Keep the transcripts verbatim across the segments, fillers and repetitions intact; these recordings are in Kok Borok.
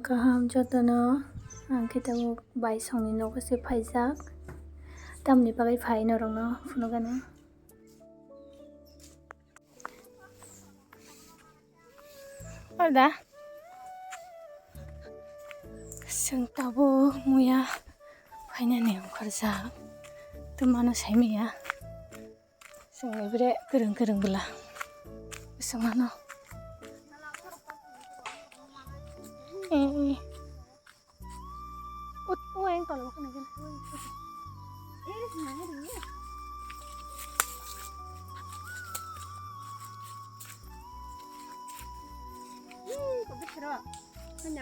Kaham jotono, ang khe tabuk bai songni nogo se phaijak. Tamni bagwi phai norokno phunukgano. Arda. Chwng tabuk muya phainani ongkhorjak. Twmano saimaya. Chwng bre kwrwng kwrwng bwla. Bwswk mano. Eh, eh. Ut, u yang tolong kena kan.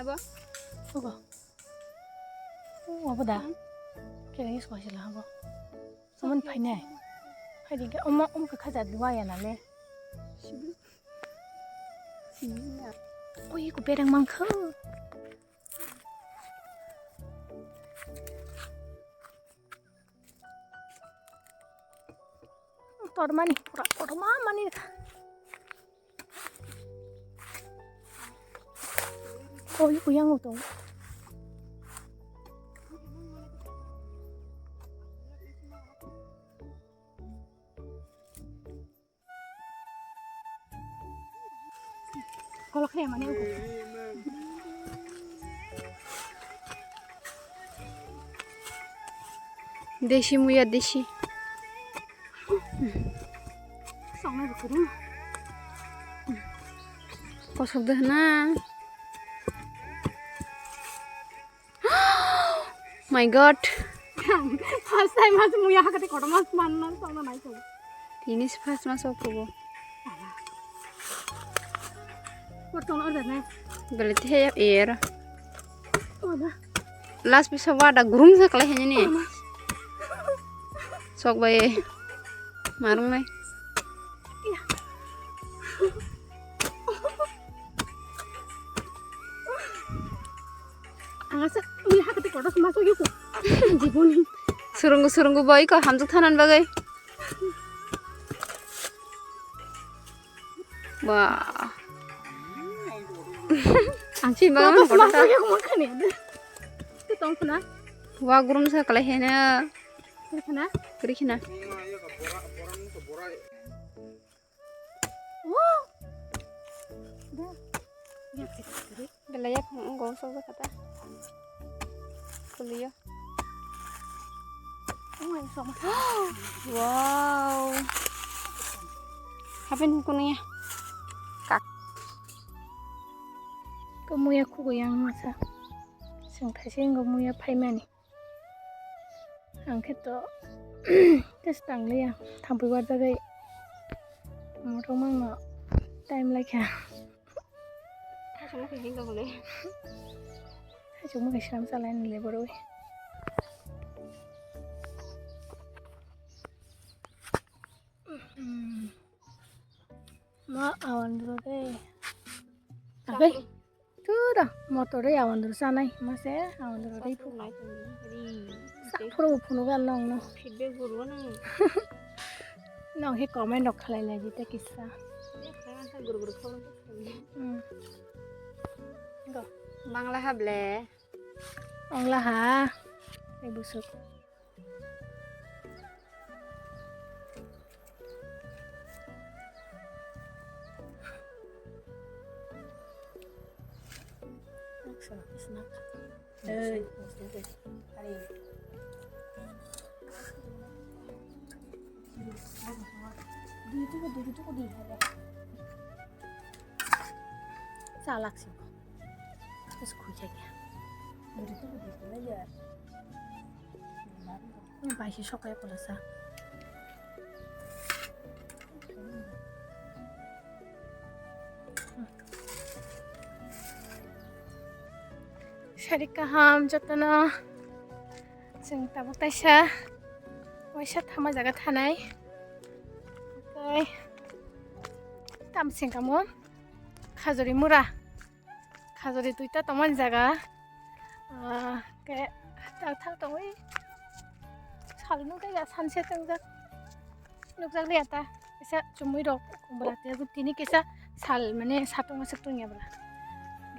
Apa? Oh, apa dah? Kira ini sekolah sila apa? Someone phainai. Phaidi khe omo, omo khe khaja dua ya nale. Ui, ku berang mangkha. Tormani, pura torma mani kha. Oi, uyang utong. Kolok khe mane uko. Desi muya desi. Songnai bukudu. Kosok de na. My God. First time mas muya hakati kotor mas manna songna nai song. Tini si first mas oktobo. Kotor order nai. Belete he er. Oda. Last bisa wada gurum sa kala hene ni. Sok bai. Marung nai. Iya. Ang asa, ui, hakati kotor mas ogi ko. Jiboni. Surungu, surungu boy ko, hamjak thanan bagai. Wah. Ang si bagai kotor ta. Mas ogi ko makan ya. Tu tong khna. Wah, gurum sa kalai hena. Kri khna. Kri khna. Belai yaphang wngkha o sojak kha ta. Kuliya. Wow. Hapeni kunuya. Kak. Ko muya khugo yang masa. Sengthaising go muya phaimani. Ang khe to test tangliya, thampui warjagwi. Motom mangno time laikha. Khachukma khe hinga bole. Khachukma khe sram chalai nile boroi. Ma awan duro de. Agai. Tura motor e awandru sanai mase awandru dei phu. Saphuru phunu gal nong no. Feedback guru no. Nong he comment rok khalai lai jita kisa. Guru guru khawang. Hmm. Go. Bangla ha ble. Ongla ha. Ei busuk. Salak sih. Terus kucing ya. Bai se sokai pholasa. Sari kaham jotono. Chwng tabuk taisa waisa thama jaga thanai. Tei tamsing kamo khajuri mura. Khajuri duita tongmani jaga, ah, ke thak thak tongwi sal nukjak ya, sunset wngjak, nukjak liya ta, kisa chumui rok bwla tei tini kisa sal mane satung aswk tongya bwla,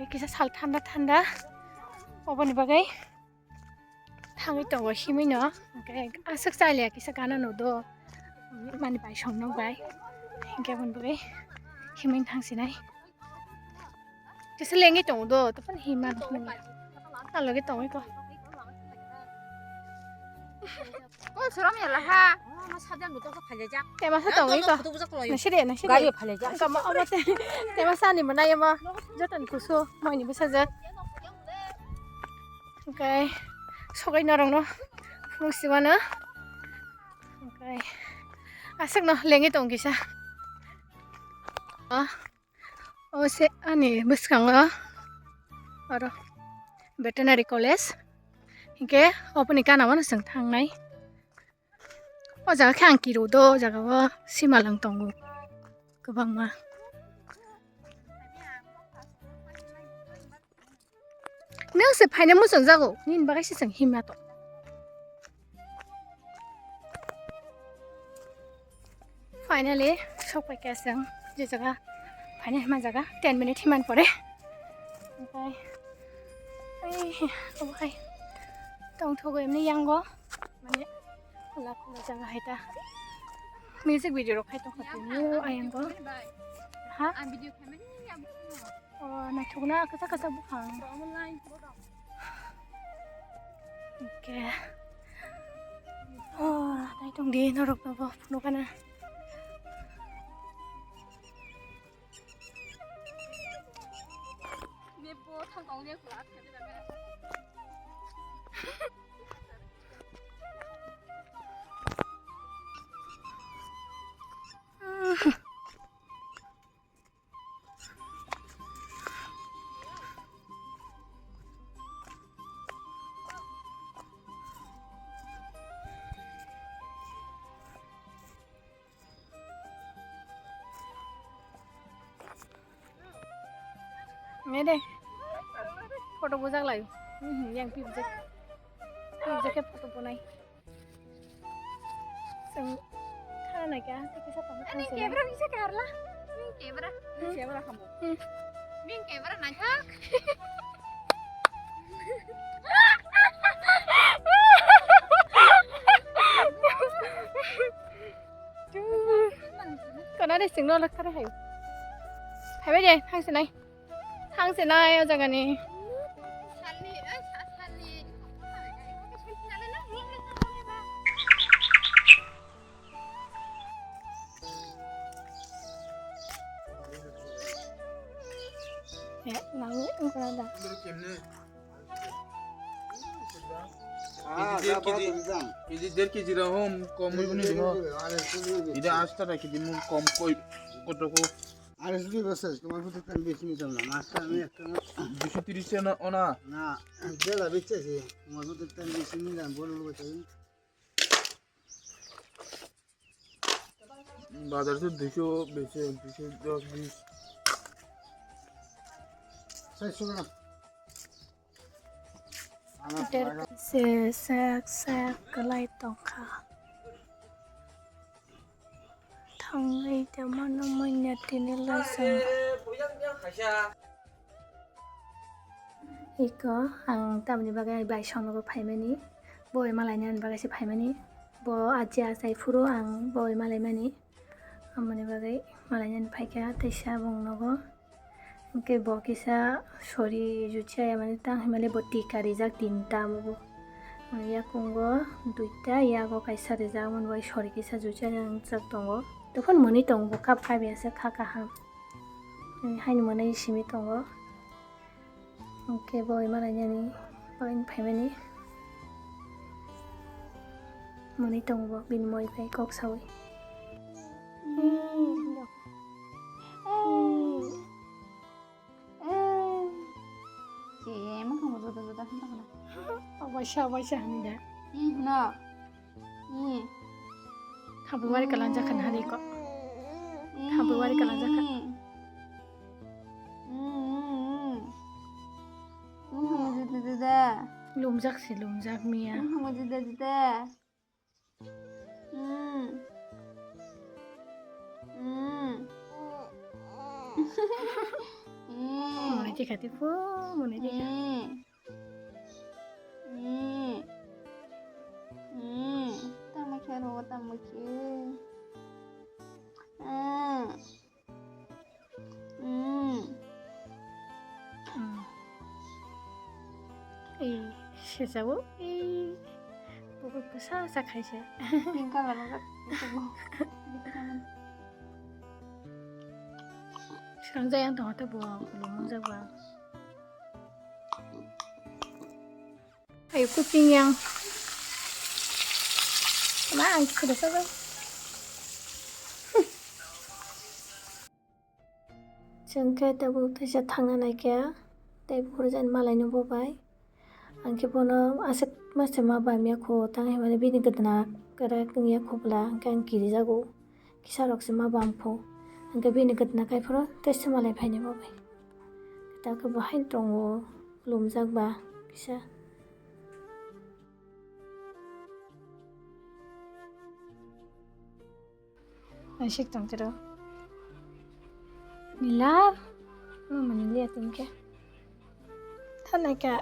kisa sal thanda thanda. Oboni bagwi thangwi tongo himwi no. Hwnkhe aswk chaliya kisa gana no do. Mani bai song nok bai. Hwnkhe oboni bagwi himwi thang sinai. Kisa lengwi tongo do, topon hima no. Talogi tongwi ko. Kol sorom ya laha. Tema sa tongwi ko. Nasiri, nasiri. Gari phalajak. Kama omo te. Tema sa ni mana yama. Joton kusu, moi ni bwsajak. Hwnkhe sogai norok no phunuk simano. Hwnkhe aswk no lengwi tong kisa. O, o se ani bwskango oro veterinary college. Hwnkhe oboni gana o no chwng thangnai. O jaga khe ang kiro do, o jaga o simalwng tongo kwbangma. Nwng se phaina muchung jago, nini bagwi se chwng himya tong. Finally, sok pai kha chwng je jaga phaina hima jaga ten minute himan pore. Omohai tongthogo emni yango, mane khula khula jaga hai ta. Music video rok khai tongkha tini o ayango. Ha? O, naithokna kwchak kwchak buphang. Hwnkhe. O, naitong di norok no bo phunukana. Mede. Photo bujak lai. Hmm, yang pibjak. Pibjak ke photo bunai. Seng, khana naikha, tei kisa tongkha. Ani seng seng. Camera bisa karla. Ini camera. Ini camera kamu. Hmm. Ini camera naikha. Kana de sing no lakha hai. Hai bai de, hang sinai. Thang se nai o jaga ni. Eh, nang ni ang kena da. Ah, KG, KG. KG, der KG rahom kom oi buni dino. Ida asta da KG mu kom koi koto ko. Are sudi bese, tomar butu tan besi ni jamna, masta ami ekta. Duiso tiris na ona. Na, bela bichche si, tomar butu tan besi ni jam bolu bese. Bazar se duiso bese, duiso dos bis. Sai sugana. Hotel se sak sak kwlai tongkha. Thangwi tongmano manya tini lajang. Iko ang tamni bagwi bai songnogo phaimani. Bo ema lainani bagwi se phaimani. Bo aji achai phuru ang bo ema laimani. Amoni bagwi malainani phaikha teisa bongnogo. Hwnkhe bo kisa sori juchaya mani tang hinmale bo tika rijak tinta abo bo. Yakungo duita yago kaisa rijak mani bai sori kisa juchaya wngjak tongo. Tokon mwnwi tongo bo kap kaibai asa kha kaham. Haini mwnwi simi tongo. Hwnkhe bo ema lainani, bo ani phaimani. Mwnwi tongo bo bini moi bai kok saui. Che, mwkhang bo joda joda khe tongkha na. Obaisa, obaisa hinwi da. Hmm, hwno. Hmm. Thampui wari kalangjak kha nahari ko. Thampui wari kalangjak kha. Hmm. Hmm, joda joda. Lumjak se lumjak miya. Hmm, joda joda. Hmm. Hmm. Hmm. Mone tikha tipo, mone tikha. Hmm. Mm. Mm. Mm. Ei, sejao, ei, buku kisa sa khaisa. Pink color wngkha. Swnamjak yang tongkha tei bo, bo mangjak ba. Ayo, kuching yang. Ma, ang kisa sa ba. Chwng khe tabuk teisa thangna naikha, tei buphuru jani malaino bobai. Ang khe bono aswk masa ma bam ya kho, tang hinmani bini gwdna kwrak wng ya kho bwla, hwnkhe ang kirijago, kisa rok se ma bam kho. Hwnkhe bini gwdna kai phuru teisa malai phaini bobai. Ta khe bo haino tongo, khulumjak ba kisa. Asik tong tiro. Nilar. Mama nilia tingke. Thanaka.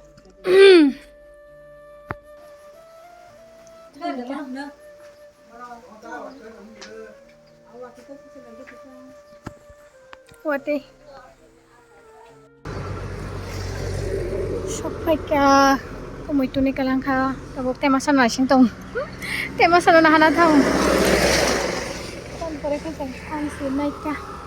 Wate. Sokphaikha, kumui tuni kalang kha, tabuk tema sana sing tong. Tema sana nahana thang. Tam pore khe tang tang si naikha.